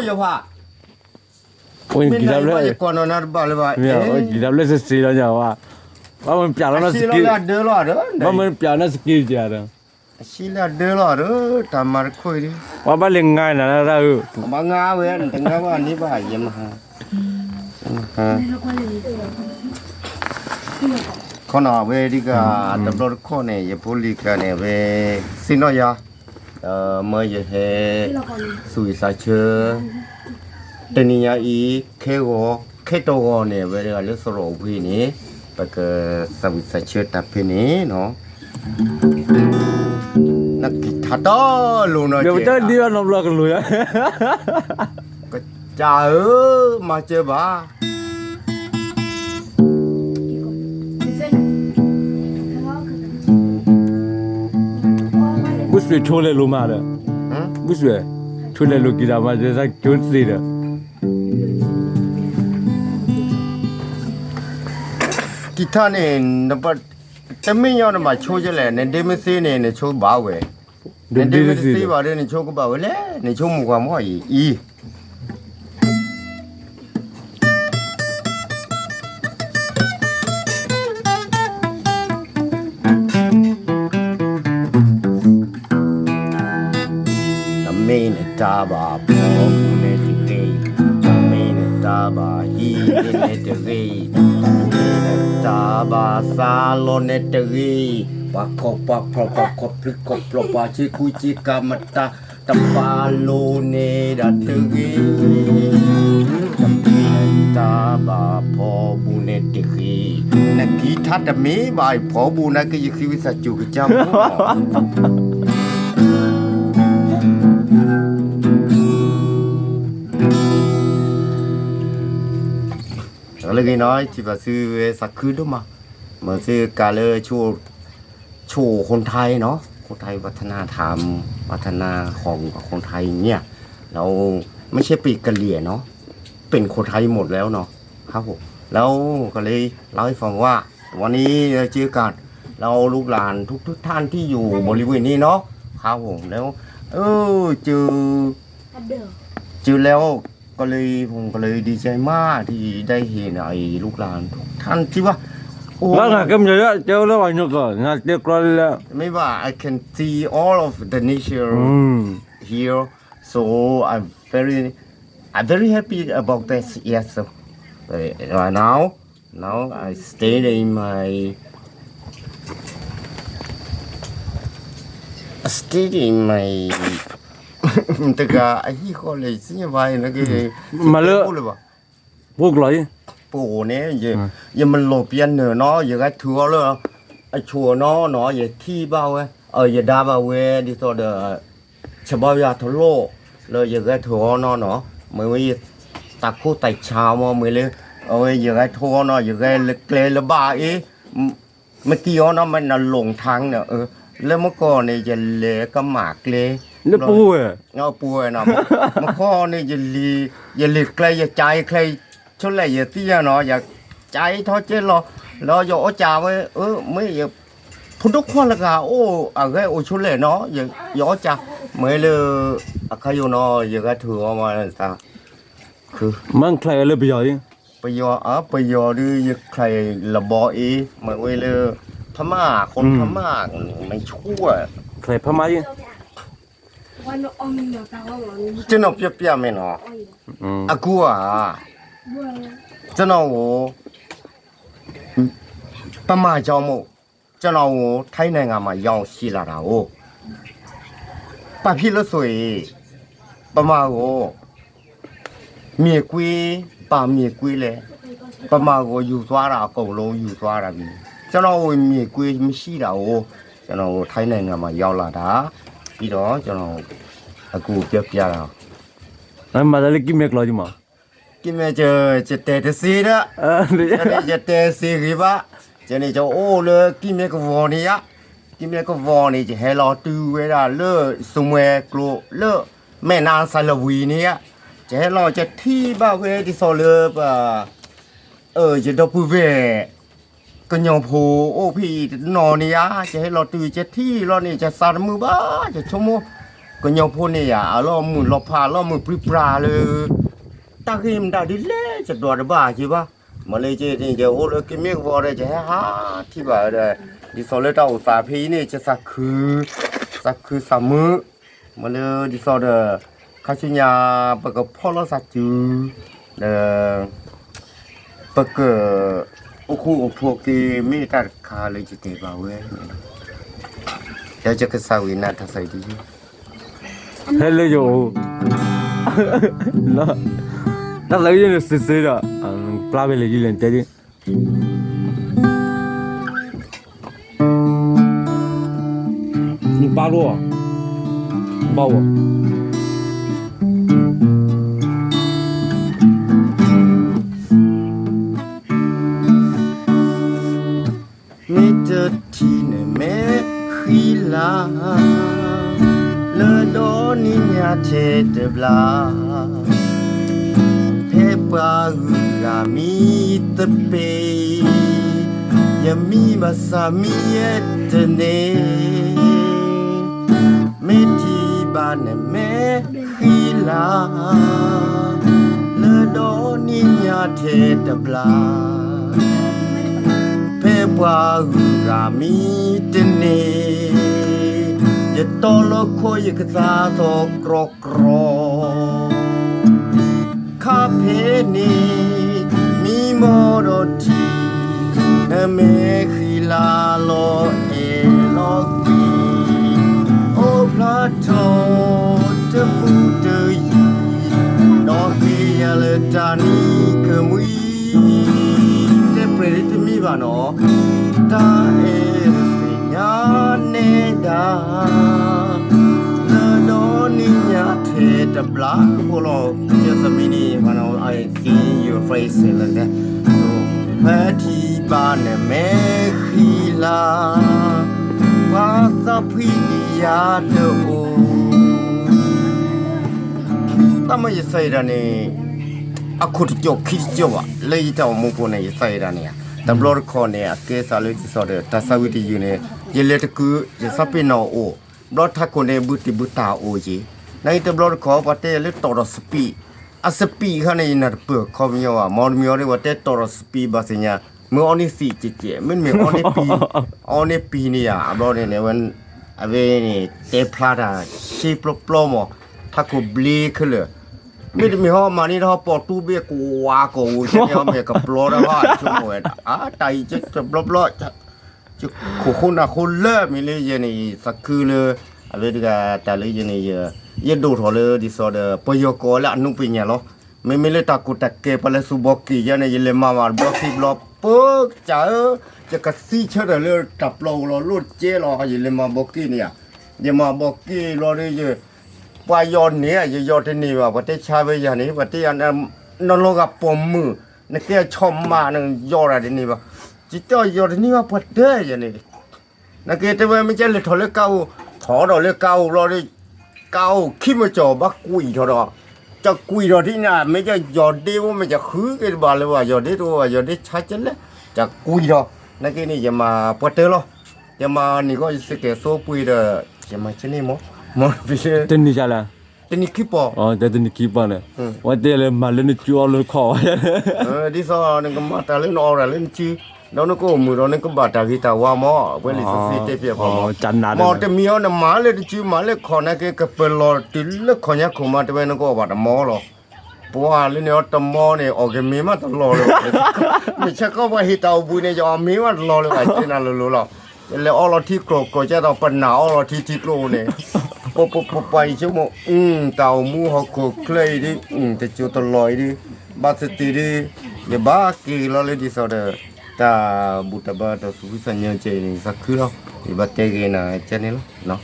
ယဖး, မ့ၢ်နယကွၢ်နီၢ်နၤတဘၣ်လၢၤဘၣ်, ကံၤတၢ်ဘျၢစ့စ့လီၤညါဝဲ, ဘၣ်မနုၤပျးလီၤနီၢ်စက့, ဘၣ်မနုၤပျးနီၢ်စက့ကဒီး, အဆံလၢအဒၢလီၤဒီး တၢ်မၤတခိၣ်အံၤ, ပှၤဘၣ်လဲၤငါနၤလၢတၢ်အု, ဘၣ်ငါဝဲ နတငါဘၣ်န့ၣ်ဘၣ် ယမၤ ခီနီၤ အဝဲဒ်က တဘျီတခီၣ်န့ၣ် ယဖိလံၤကျါန့ၣ် အဝဲ စံၣ်နီၣ်ယၤ, ဒီးမၢယဟဲ သူၣ်ဝံၣ်သးဆၢ, တနံၤညါအံၤ ခဲဂီၤ ခဲတီဂီၤန့ၣ် အဝဲဒၣ်လၢသရိာ်အဝ့ၢ်န့ၣ် ပကသးဝံၣ်သးဆၢတၢ်ဖဲန့ၣ်နီၤ. နကထါတလိၤနီၤ ဒ်အနီဘျီကလိၤယါ, ကစၢ်ဧၢ, မၤစၢၤဘၣ်. ဘူၣ်စွဲးဆိလဲၤလိၤမးဒီး, ဘူၣ်စွဲး, ဆိလဲၤလိၤကံၤတၢ်မၤစၢၤတၢ်ကၠိသ့ဒီး ကံၤထါန့ၣ် တမ့ၢ်ညီနဘၣ်ဆိကလဲၣ်, နဒ့မ့ၢ်သ့န့ၣ် နဆိကဘၣ်ဝဲ, နဒ့မ့ၢ်တသ့ဘၣ်ဒီး နဆိကဘၣ်ဝဲလဲၣ်, နဆိကမိၣ်ကွၢ်မီၢ်အံၤအံၤ တမ့ၢ်နတၢ်ဘၣ်ဖှီၣ်ပူၤန့ၣ်တဂ့ၤ, တမ့ၢ်နတၢ်ဘၣ်ဟံးန့ၣ်တဂ့ၤ, တမ့ၢ်နတၢ်ဘၣ်သးလီၤန့ၣ်တဂ့ၤ, ပှၤခီၣ်ပှၤဖျီၣ် ပှၤခီၣ်ဖျုးခီၣ်ဖျီၣ် ပှၤစ့ကူစ့ကၤမတၤ တပာ်လိၤန့ၣ်ဒၣ်တဂ့ၤ, တမ့ၢ်နတၢ်ဘၣ်ဖှီၣ်ပူၤန့ၣ်တဂ့ၤ, နကံၤထါတမ့ၢ်ဘၣ်ဖှီၣ်ပူၤ နကယဃ့ဝံသးစူၤကစၢ်မီၢ် လၢဂ့ၤနီၤ ထံၣ်ဘၣ်သုဝဲသးခုဒိၣ်မး, မ့ၢ်သုကးလၢ ချိၣ် คนไทยเนาะ คนไทยวัฒนธรรม วัฒนธรรมของคนไทยเนี่ย แล้วไม่ใช่ปีกกะเหรี่ยงเนาะ เป็นคนไทยหมดแล้วเนาะ ครับผม แล้วก็เลยเล่าให้ฟังว่าวันนี้เจอกัน แล้วลูกหลานทุกๆท่านที่อยู่บริเวณนี้เนาะ ครับผม แล้ว เออ เจอ เจอแล้วก็เลย ผมก็เลยดีใจมากที่ได้เห็นไอ้ลูกหลานทุกท่านที่ว่า โอ้ แล้วไงก็มีเยอะ เจอแล้ววันนี้ก็งานเจอกันแล้ว ไม่ว่า I can see all of the nature อืม here, so I'm very, I'm very happy about this. Yes, so, uh, now Now I stay in my, I stay in my တဂၤအဟံၣ်ဃီလဲၣ် စံၣ်ညီၣ်ဘၣ်အံၤ နက မၤလၢ ပအိၣ်လၢၤဘၣ် ပအိၣ်ကျီၤအံၤ ပအိၣ်န့ၣ် ယမၤလီၤပျဲနၢၤနီၤ ယဂဲၤထုးအီၤလၢ အဆိးနီၤနီၤ ယထံၣ်ဘၣ်ဝဲ ယဒါဘၣ်ဝဲ ဒ်သိးဒီး ဆဘီယၤထီၣ်လိၣ် လၢယဂဲၤထုးအီၤနီၤနီၤ မ့ၢ်ဝဲယ တၢ်ခိၣ်တၢ်ဆါမ့ၢ်မ့ၢ်လၢ အဝဲယဂဲၤထုးအီၤနီၤ ယဂဲၤကျဲလၢဘၣ်အံၤ မ့ၢ်တံၢ်အီၤနီၤ မ့ၢ်နလိၣ်ထါန့ၣ် လၢမကီၢ်န့ၣ် ယလဲၤကမၣ်ကျဲ လၢပူၤဝဲ ပူၤဝဲနီၤ မကီၢ်န့ၣ် ယလံၤကျဲ ယကၠါကျဲ ဆိလဲၣ်ယသံယၤနီၤ ယကၠါထီၣ်ကဲလီၤ လၢယအီၣ်ကၠါဝဲ မ့ၢ်ယ ဖိဒိၣ်ခွါလၢဂၤအိၣ် အဂဲၤအိၣ်ဆိလဲၣ်နီၤ ယအီၣ်ကၠါ မ့ၢ်လၢ အခါယိနီၤ ယဂဲၤထုးအီၤမး တၢ် မ့ၢ်ချဲးလၢပယီၤ ပယီၤ ပယီၤဒုး ယချဲးလၢဘီအ့ မ့ၢ်ဝဲလၢ ဖမၣ် คนพม่า မ့ၢ်ဆူၣ် ချဲးဖမၣ် ကျွန်တော်ပြောပြမယ်နော် အခုက ကျွန်တော်ကို ဗမာကျောင်းမို့ ကျွန်တော်ကို ထိုင်းနိုင်ငံမှာ ရောက်ရှိလာတာကို ဘာဖြစ်လို့ဆိုရင် ဗမာကို မြေကွေး ဗာမြေကွေးလဲ ဗမာကို ယူသွားတာ အကုန်လုံး ယူသွားတာပြီ ကျွန်တော်ကို မြေကွေး မရှိတာကို ကျွန်တော်ကို ထိုင်းနိုင်ငံမှာ ရောက်လာတာ ပြီးတော့ ကျွန်တော် အခုပြောပြတာ မၤသးလၢကံၢ်မဲကျိာ်ကမး ကံၢ်မဲ ယတဲတသ့ဒီး ယတဲတသ့ဂ့ၤဘၣ် ယန့ၣ် ယအိၣ်လၢကံၢ်မဲကဝီၤန့ၣ်ယါ ကံၢ်မဲကဝီၤန့ၣ် ယဟဲလီၤတုၤဝဲဒၣ်လၢ စမဲကျိၤလၢ မဲၢ်နါစၤလဝံၤန့ၣ်ယါ ယဟဲလီၤ ယထံၣ်ဘၣ်ဝဲဒ်သိးလၢ ပ ယဒီပုၢ်ဝဲၢ် ကညီဖိအိၣ်ဖဲအံၤတနီၤန့ၣ်ယါ ယဟဲလီၤတုၤ ယထံၣ်လီၤန့ၣ် ယသးတမုာ်ဘၣ် ယဆိကမိၣ် ကညီဖိန့ၣ်ယၤ အလီၢ်မုာ်လီၤဖး အလီၢ်မုာ်ပြံပြါလၢ တၢ်ဂ့ၢ်မတၤဒ်လဲၣ် ယဒွးတဘၣ်က့ဘၣ်. မ့ၢ်လၢက့န့ၣ် ယအိၣ်လၢကမ့ၢ်ကဘီဒီး ယဟဲဟးထံၣ်ဘၣ်ဒီး ဒ်သိးလၢတၢ်အိၣ်သးဖဲအံၤန့ၣ် ယသးခု သးခုသးမုာ် မ့ၢ်လၢဒ်သိးဒီး ခါဆူညါ ပကဖီၣ်လိာ်သးစု ဒီး ပက အိၣ်ဃူအိၣ်ဖိးက့ၤ မ့ၢ်တၢ်တခါလၢယတဲဘၣ်ဝဲန့ၣ်လီၤ. ဒီးယကစၢ်ဝံၤနၤတၢ်သးအံၤတယုၢ် ဟဲလၢယအိၣ် တၢ်သးအံၤန့ၣ်စ့စ့ဒီး ပျၢ်ဖဲလဲၣ်ယုၢ်လဲၣ်တဲဒ် နဘၣ်လိာ် ဘၣ်ဝဲ မ့ၢ်တထံၣ်န့ၣ်မ့ၢ်ဃံလၤ လၢဒီနံၤညါထဲတဘျီ ဖဲပှၤဂုၤဂၤမံသပ့ၤ ယမံဘၣ်ဆၣ်မံယဲတန့ၢ် မ့ၢ်ထံၣ်ဘၣ်န့ၣ်မ့ၢ်ဃံလၤ လၢဒီနံၤညါထဲတဘျီ ဖဲပှၤဂုၤဂၤမံတန့ၢ် ယတီလီၤခိယကသါသီကြီကြီ ခါဖဲန့ၣ် မံမီၢ်ဒီးထံၣ် နမ့ၢ်ဃံလၤလီၤအဲၣ်လီၤကွံ အိၣ်ဖျါထီၣ်တပူၤတယံၤ ဒီးဃ့ယၤလၢတၢ်နံၤကမှံ တဲပြဲၤဒ်တမ့ၢ်ဘၣ်နီၤ တၢ်အဲၣ်သ့ၣ်ညါနဲဒၣ် လၢဒီနံၤညါထဲတဘျီဃီလီၤ just a minute, you know, I think your face is like that. ဖဲထံၣ်ဘၣ်န့ၣ်မ့ၢ်ဃံလၤ ပှၤသးဖှံယၤတအိၣ် တၢ်မ့ၢ်ယသးအံၤဒၣ်န့ၣ် အခိၣ်တကၠီၣ်ခံကစၢၢ်ဘၣ် လၢယတၢ်အိၣ်မူပူၤန့ၣ် ယသးအံၤဒၣ်န့ၣ် တဘျီတခီၣ်န့ၣ် အကဲသးလၢဒ်သိးဒီး တၢ်သးဝံၣ်တယုၢ်န့ၣ် ယလဲၤတကု ယသးပ့ၤနီၣ်အိၣ် ဘျီထးခိၣ်န့ၣ် ဘုတံၢ်ဘုတၢ်အိၣ်က့ၤ နာ်က့တဘျီတခီၣ် ပှၤတဲလၢတီၣ်ဒီးစပံး အစပံးခါန့ၣ် ယနၢ်တပၢၢ်ခီပညီဘၣ် မ့ၢ်တမံၤအီၤဒ် ပှၤတဲတီၣ်ဒီးစပံးဘၣ်သ့ၣ်ညါ မ့ၢ်အီန့ၢ်သံးကဲးကဲး မ့တမ့ၢ်အီန့ၢ်ပံၤ အီန့ၢ်ပံၤန့ၣ်ယါ အဘျီန့ၣ် အဝဲန့ၣ် တဲဖျါတၢ်ရှဲပျီပျီမး ထးခိၣ်ဘျ့ခဲလၢာ် မ့တမ့ၢ်ဟီမၤန့ၢ်တၢ်ဟီပိာ်တူၢ်ဘ့ၣ်ကွၢ်ကီၢ်ဧိၤ ကဲန့ၣ်ဟီမ့ၢ်ကပျီတၢ်ဟီအဆိကမိၣ်ဝဲဒၣ် အတၢ်အံၤကတဘျီဘျီ ယခိၣ်ဃိနၢ်ဃိလၢမ့ၢ်လၢယဲန့ၣ် သးခုလၢ အဝဲတဂၤတၢ်လၢယဲန့ၣ် ယဒိၣ်ထီၣ်လၢဒ်သိးဒီး ပယီၤကိးလၢအနုပညာလီၤ မ့မ့ၢ်လၢတၢ်ကူၣ်တၢ်ကဲပှၤလဲၤသူၣ်ဘီက့ၤယဲန့ၣ် ယလဲၤမၤဘၣ်တဘျီခံဘျီ ပကစၢ်ဧၢ ယကသံဆၢထၢၣ်လၢတၢ်ပျီအူၤလီၤ လိၣ်ကဲလီၤ ယလဲၤမၤဘီက့ၤန့ၣ်ဧါ ယမၤဘီက့ၤဘျီဒီး ပှၤယီၤန့ၢ်ဧါ ယယီၤတန့ၢ်ဘၣ် ပှၤတဲဆါဝဲယၤန့ၣ် ပှၤတဲယၤ နလီၤဂာ်ပိာ်မုၣ် နကဲဆီၣ်မး နယီၤတၢ်တန့ၢ်ဘၣ် ယတဲယီၤတန့ၢ်ဘၣ် ပှၤတဲယၤန့ၣ် နကဲတဲဝဲမ့ၢ်ကဲလဲၤထီၣ်လၢကါအိၣ် ထီၣ်ဒီးလၢကါအိၣ်ဘျီဒီး ကါအိၣ်ခံမၢကၠီၣ်ဘၣ်ကွံာ်ထီၣ်ဒီး ကကွံာ်ထီၣ်ဒ်န့ၣ် မ့ၢ်ကဲယီၤဒ့အိၣ် မ့ၢ်ကဃုက့ၤတဘၣ်လၢၤဘၣ် ယီၤဒ့တအိၣ်ဘၣ် ယီၤဒ့ဆါကလဲၣ် ကကွံာ်ထီၣ် နာ်က့န့ၣ် ယမၤပှၤတဲလီၤ ယမၤနံၤဂီၢ်ယစကဲးသိပှ့ၤဒီး ယမၤကန့ၢ်မး မ့ၢ်ဖဲ တနံၤဆါလၢ တနံၤခံပီၤ တနံၤခံပီၤန့ၣ် ဝဲတဲလၢမၤလၢနစုအီၣ်လၢခီၣ်ဝဲ ဒ်သိးနကမၤတၢ်လၢနအီၣ်တၢ်လၢနစု ဒီးနကအိၣ်မုာ်ဒီးနကဘၣ်တၢ်ဂ့ၤတၢ်ဝါမး အဝဲလံာ်စီဆှံတဲပျဲပှၤမး မ့ၢ်တမံၤအီၤနမၤလၢနစု မၤလၢခီၣ်နာ်က့ ကပၢၤလီၤတုၤလၢခီၣ်ညါခိၣ်မး တဲဝဲနကအီၣ်ဘၣ်တမီၤလီၤ ပှၤလၢန့ၣ်အီၤတမီၤန့ၣ် အီၣ်ကမ့ၤမးတလီၤလၢၤဘၣ် မ့ၢ်ဆၢကီးပှၤဟ့ၣ်တၢ်အိၣ်ဘှံးန့ၣ် ယအီၣ်မ့ၤမးတလီၤလၢၤဘၣ် ယတဲနၤလိၤလိၤလီၤ ယလဲၤအီလီၤထံကျိကျိကဲသိး ပနၢ်အီလီၤထံထံကျိန့ၣ် ပပပပှၤအံၤဆိကမိၣ် တၢ်အိၣ်မူဟီၣ်ခိၣ်ချၢအံၤဒ် တစိၢ်တလီၢ်အံၤဒ် ဘၣ်သ့ၣ်သ့ၣ်ဒ် ယဘၣ်က့ၤလီၤလၢဒ်သိးဒီး တၢ်ဘူၣ်တၢ်ဘါတၢ်သူၣ်ဖှံသးညီကဲအံၤန့ၣ် သးခုလီၤ ယဘၣ်တဲဂ့ၤနၤကဲန့ၣ်လီၤ